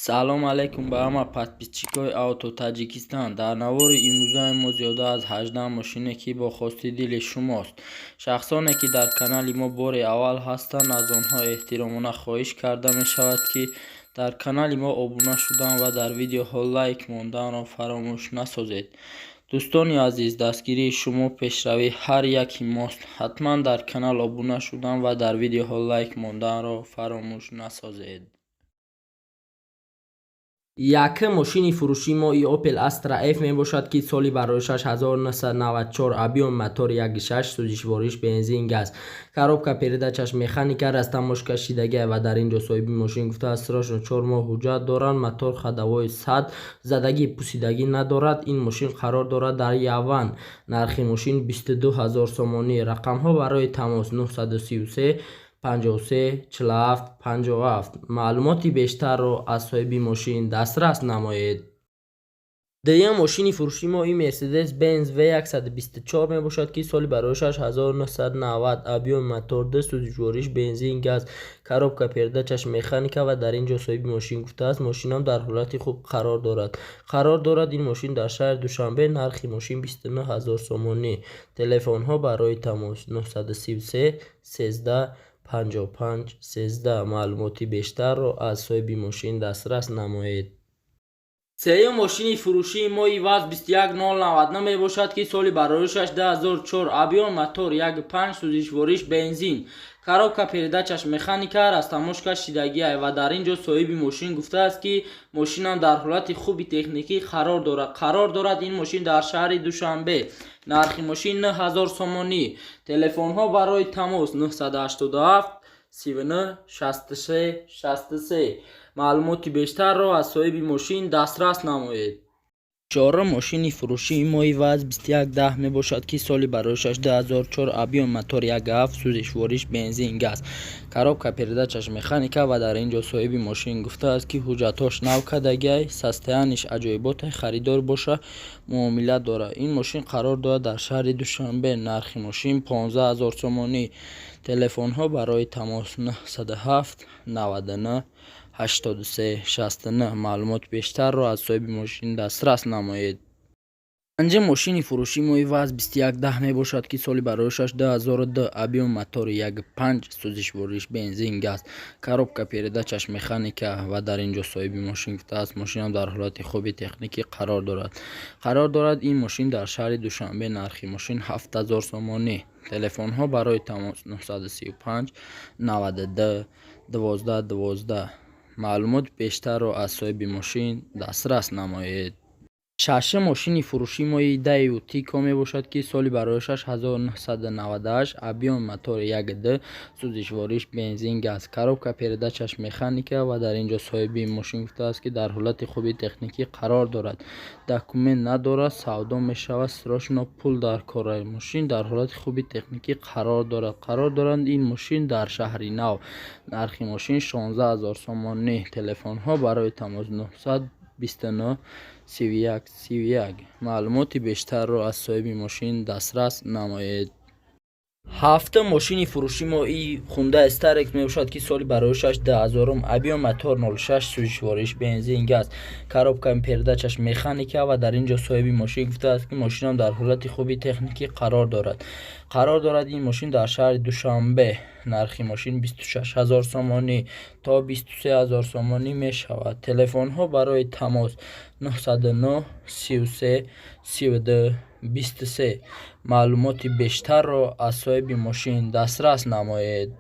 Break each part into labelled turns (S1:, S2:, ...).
S1: Салом алейкум ба ҳама подписчикои Авто Таҷикистон. Дар навори имрӯзаи мо зиёда аз 18 мошине, ки бо хости дили шумост. Шахсоне, ки дар канали мо бори аввал ҳастанд, аз онҳо эҳтиромона хоҳиш карда мешавад, ки дар канали мо обуна шудан ва дар видеоҳо лайк монданро фаромӯш насозед. Дӯстони азиз, дастгирии шумо пешравии ҳар яки мост. Ҳатман дар канал обуна шудан ва дар видеоҳо лайк монданро фаромӯш насозед.
S2: Якум мошини фурӯшии мо и Opel Astra F мебошад, ки соли бароишаш 1994, объём мотор 1.6, сӯзишвориш бензин, газ, коробка передачаш механика, растаможка шидагия. Ва дар ин ҷо соҳиби мошин гуфтааст, срочно, 4 моҳ ҳуҷҷат доранд, мотор ходовой 100, задагӣ пусидагӣ надорад. Ин мошин қарор дорад дар Яван. Нархи мошин 22 ҳазор сомонӣ. Рақамҳо барои тамос 933 53 47 57. Маълумоти бештарро аз соҳиби мошин дастрас намоед. Дуюм мошини фурӯшии мо и Mercedes Benz V124 мебошад, ки соли бароишаш 1990, объём мотор 2, сӯзишвориш бензин, газ, коробка передачаш механика. Ва дар ин ҷо соҳиби мошин гуфтааст, мошинам дар ҳолати хуб қарор дорад. Қарор дорад ин мошин дар шаҳри Душанбе. Нархи мошин 29 ҳазор сомонӣ. Телефонҳо барои тамос 933 13 55 13. Маълумоти бештарро аз соҳиби мошин дастрас намоед.
S1: Сеюм мошини фурӯшии мо и ВАЗ 21099 мебошад, ки соли бароишаш 2004, объём мотор 1.5, сӯзишвориш бензин, коробка передачаш механика, растаможка шидагиай. Ва дар ин ҷо соҳиби мошин гуфтааст, ки мошинам дар ҳолати хуби техникӣ қарор дорад. Қарор дорад ин мошин дар шаҳри Душанбе. Нархи мошин 9000 сомонӣ. Телефонҳо барои тамос 987 39 63 63. Маълумоти бештарро аз соҳиби мошин дастрас намоед.
S2: Чорум мошини фурӯшии мои ВАЗ 2110 мебошад, ки соли бароишаш 2004, объём мотор 1.7, сӯзишвориш бензин, газ, коробка передачаш механика. Ва дар ин ҷо соҳиби мошин гуфтааст, ки ҳуҷҷатҳош нав кардагиай, состояниш аҷоиботе, харидор боша, муомила дорад. Ин мошин қарор дорад дар шаҳри Душанбе. Нархи мошин 15 0 сомонӣ. Телефонҳо барои тамос 907 99 83 69. Маълумоти бештарро аз соҳиби мошин дастрас намоед. Панҷум мошини фурӯшии мои ВАЗ 2110 мебошад, ки соли бароишаш 2002, объём мотори 1.5, сӯзишвориш бензин, газ, коробка передачаш механика. Ва дар ин ҷо соҳиби мошин гуфтааст, мошинам дар ҳолати хуби техникӣ қарор дорад. Қарор дорад ин мошин дар шаҳри Душанбе. Нархи мошин 7000 сомонӣ. Телефонҳо барои тамос 935 92 12 12. Маълумоти бештарро аз соҳиби мошин дастрас намоед. Шашум мошини фурӯшии мои Daewoo Tico мебошад, ки соли бароишаш 1998, объём мотор 1.2, сӯзишвориш бензин, газ, коробка передачаш механика. Ва дар ин ҷо соҳиби мошин гуфтааст, ки дар ҳолати хуби техникӣ қарор дорад, документ надорад, савдо мешавад, срочно пул дар кора. Мошин дар ҳолати хуби техникӣ қарор дорад. Қарор дорад ин мошин дар шаҳри Нав. Нархи мошин 16 0 сомонӣ. Телефонҳо барои тамос 929 31 31. Маълумоти бештарро аз соҳиби мошин дастрас намоед. Ҳафтум мошини фурӯшии мо и Hyundai Starex мебошад, ки соли бароишаш 2000, объём мотор 06, сӯзишвориш бензин, газ, коробка передачаш механика. Ва дар ин ҷо соҳиби мошин гуфтааст, ки мошинам дар ҳолати хуби техникӣ қарор дорад. Қарор дорад ин мошин дар шаҳри Душанбе. Нархи мошин 26 ҳазор сомонӣ, то 23 ҳазор сомонӣ мешавад. Телефонҳо барои тамос 909 33 32 23. Маълумоти бештарро аз соҳиби мошин дастрас намоед.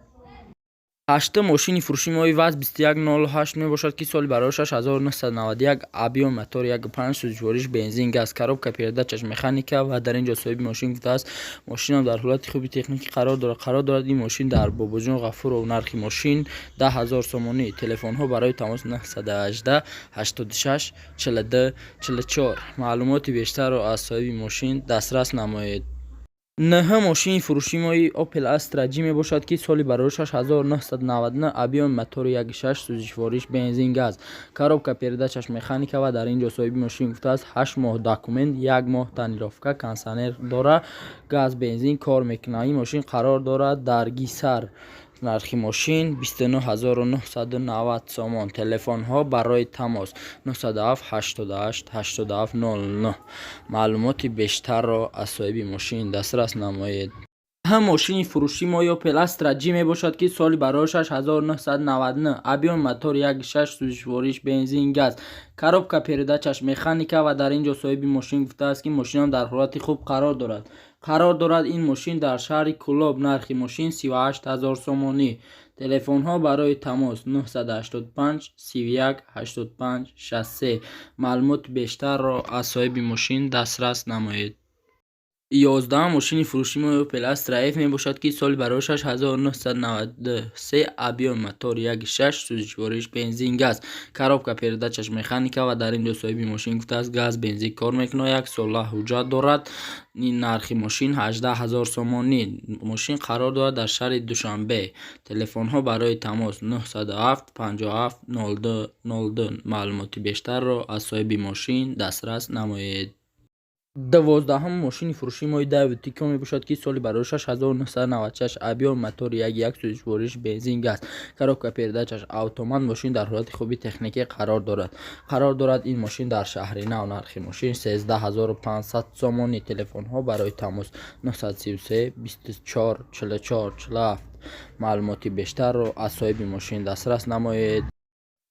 S2: Ҳаштум мошини фурӯшии мои ВАЗ 2108 мебошад, ки соли бароишаш 1991, объём мотор 1.5, сӯзишвориш бензин, газ, коробка передачаш механика. Ва дар ин ҷо соҳиби мошин гуфтааст, мошинам дар ҳолати хуби техникӣ қарор дорад. Қарор дорад ин мошин дар Бобоҷон Ғафуров. Нархи мошин 10 ҳазор сомонӣ. Телефонҳо барои тамос 918 86 42 44. Маълумоти бештарро аз соҳиби мошин дастрас намоед. Нӯҳум мошини фурӯшии мои Opel Astra G мебошад, ки соли бароишаш 1999, объём мотори 1.6, сӯзишвориш бензин, газ, коробка передачаш механика. Ва дар ин ҷо соҳиби мошин гуфтааст, 8 моҳ документ, як моҳ тонировка, кондитсионер дора, газ, бензин кор мекунад. Ин мошин қарор дорад дар Гисар. Нархи мошин 29 990 сомон. Телефонҳо барои тамос: 907 88 87 09. Маълумоти бештарро аз соҳиби мошин дастрас намоед. Ҳам мошини фурӯшии мо Opel Astra J мебошад, ки соли бароишаш 1999, объём мотор 1.6, сӯзишвориш бензин, газ, коробка передачаш механика. Ва дар ин ҷо соҳиби мошин гуфтааст, ки мошинам дар ҳолати хуб қарор дорад. Қарор дорад ин мошин дар шаҳри Кӯлоб. Нархи мошин 38 ҳазор сомонӣ. Телефонҳо барои тамос: 985 31 85 63. Маълумоти бештарро аз соҳиби мошин дастрас намоед. 11-ум мошини фурӯшии мо Opel Astra F мебошад, ки соли бароишаш 1993, объём мотор 1.6, сӯзишвориш бензин, газ, коробка передачаш механика. Ва дар ин ҷо соҳиби мошин гуфтааст, газ, бензин кор мекунад, як сола ҳуҷҷат дорад. Нархи мошин 18 ҳазор сомонӣ. Мошин қарор дорад дар шаҳри Душанбе. Телефонҳо барои тамос: 907 57 02 02. Маълумоти бештарро аз соҳиби мошин дастрас намоед. 12-ум мошини фурӯшии мо Daewoo Tico мебошад, ки соли бароишаш 1996, объём мотор 1.1, сӯзишвориш бензин, газ, коробка передачаш автомат. Мошин дар ҳолати хуби техникӣ қарор дорад. Қарор дорад ин мошин дар шаҳри Нав. Нархи мошин 13 500 сомонӣ. Телефонҳо барои тамос: 933 24 44 47. Маълумоти бештарро аз соҳиби мошин дастрас намоед.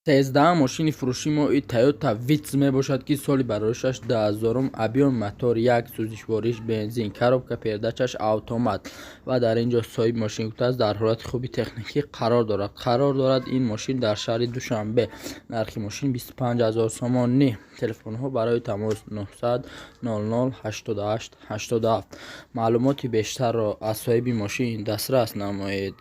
S2: 13-ум мошини фурӯшии мо Toyota Vitz мебошад, ки соли бароишаш 2000-ум, объём мотор 1, сӯзишвориш бензин, коробка передачаш автомат. Ва дар ин ҷо соҳиби мошин гуфтааст, дар ҳолати хуби техникӣ қарор дорад. Қарор дорад ин мошин дар шаҳри Душанбе. Нархи мошин 25 ҳазор сомонӣ. Телефонҳо барои тамос: 900 00 88 87. Маълумоти бештарро аз соҳиби мошин дастрас намоед.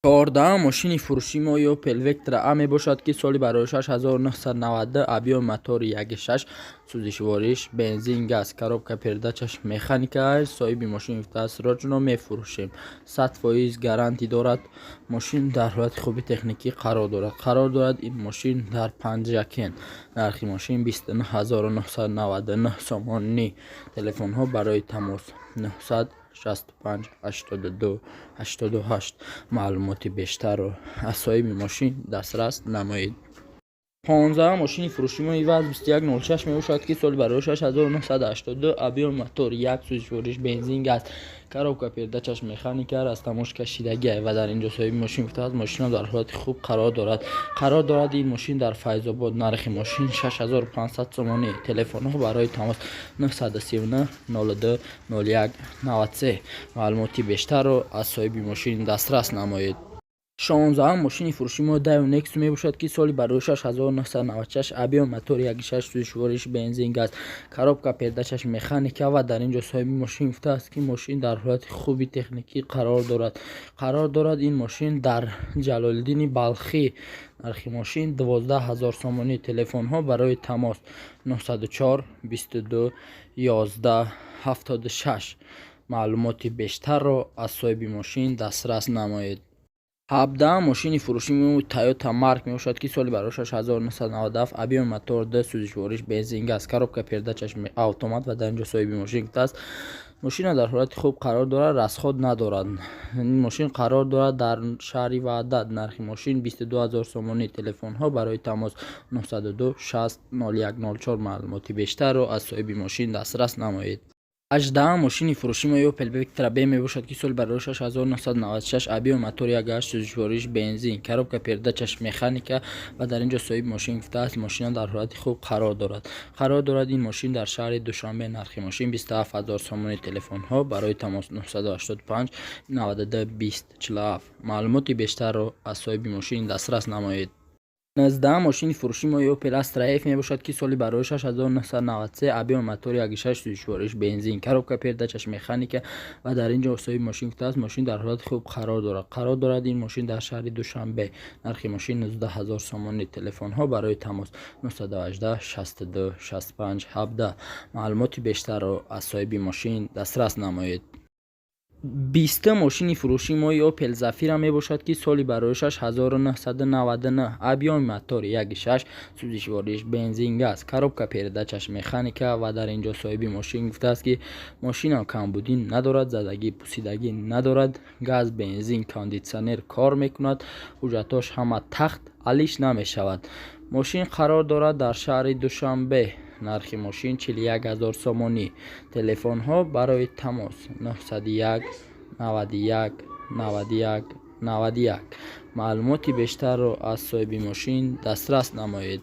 S2: 14-ум мошини фурӯшии мо Opel Vectra A мебошад, ки соли бароишаш 1992, объём мотори 1.6, сӯзишвориш бензин, газ, коробка передачаш механика. Соҳиби мошин гуфтааст, срочно мефурӯшем, 100% гарантӣ дорад. Мошин дар ҳолати хуби техникӣ қарор дорад. Қарор дорад ин мошин дар Панҷакент. Нархи мошин 29 999 сомонӣ. Телефонҳо барои тамос: 965 82 88. Маълумоти бештарро аз соҳиби мошин дастрас намоед. 15-ум мошини фурӯшии мо ВАЗ 2106 мебошад, ки соли бароишаш 1982, объём мотор 1, сӯзишвориш бензин, газ, коробка передачаш механика, растаможкашидагӣ. Ва дар ин ҷо соҳиби мошин гуфтааст, мошинам дар ҳолати хуб қарор дорад. Қарор дорад ин мошин дар Файзобод. Нархи мошин 6500 сомонӣ. Телефонҳо барои тамос: 939 02 01 93. Маълумоти бештарро аз соҳиби мошин дастрас намоед. 16-ум мошини фурӯшии мо Daewoo Nexo мебошад, ки соли бароишаш 1996, объём мотор 1.6, сӯзишвориш бензин, газ, коробка передачаш механика. Ва дар ин ҷо соҳиби мошин гуфтааст, ки мошин дар ҳолати хуби техникӣ қарор дорад. Қарор дорад ин мошин дар Ҷалолиддини Балхӣ. Нархи мошин 12 ҳазор сомонӣ. Телефонҳо барои тамос: 904 22 11 76. Маълумоти бештарро аз соҳиби мошин дастрас намоед. 17-ум мошини фурӯшии мо Toyota Mark мебошад, ки соли бароишаш 1997, объём мотор 2, сӯзишвориш бензин, газ, коробка передачаш автомат. Ва дар ин ҷо соҳиби мошин гуфтааст, мошина дар ҳолати хуб қарор дорад, расход надорад. Ин мошин қарор дорад дар шаҳри Ваҳдат. Нархи мошин 22 ҳазор сомонӣ. Телефонҳо барои тамос: 902 60 01 04. Маълумоти бештарро аз соҳиби мошин дастрас намоед. 18-ум мошини фурӯшии мо Opel Vectra B мебошад, ки соли бароишаш 1996, объём мотор 1.8, сӯзишвориш бензин, коробка передачаш механика. Ва дар ин ҷо соҳиби мошин гуфтааст, мошина дар ҳолати хуб қарор дорад. Қарор дорад ин мошин дар шаҳри Душанбе. Нархи мошин 27 ҳазор сомонӣ. Телефонҳо барои тамос: 985 92 20 47. Маълумоти бештарро аз соҳиби мошин дастрас намоед. 19-ум мошини фурӯшии мо Opel Astra F мебошад, ки соли бароишаш 1993, объём мотор 1.6, сӯзишвориш бензин, коробка передачаш механика. Ва дар ин ҷо соҳиби мошин гуфтааст, мошин дар ҳолати хуб қарор дорад. Қарор дорад ин мошин дар шаҳри Душанбе. Нархи мошин 19 ҳазор сомонӣ. Телефонҳо барои тамос: 918 62 65 17. Маълумоти бештарро аз соҳиби мошин дастрас намоед. Бистум мошини фурӯшии мои Опел Зафира мебошад, ки соли бароишаш 1999, объёми мотор 1,6, сӯзишвориш бензин, газ, коробка передачаш механика. Ва дар ин ҷо соҳиби мошин гуфтааст, ки мошинам камбудӣ надорад, задагӣ пусидагӣ надорад, газ, бензин, кондитсионер кор мекунад, ҳуҷҷатош ҳама тахт, алиш намешавад. Мошин қарор дорад дар шаҳри Душанбе. Нархи мошин 41 ҳазор сомонӣ. Телефонҳо барои тамос: 901 91 91 91. Маълумоти бештарро аз соҳиби мошин дастрас намоед.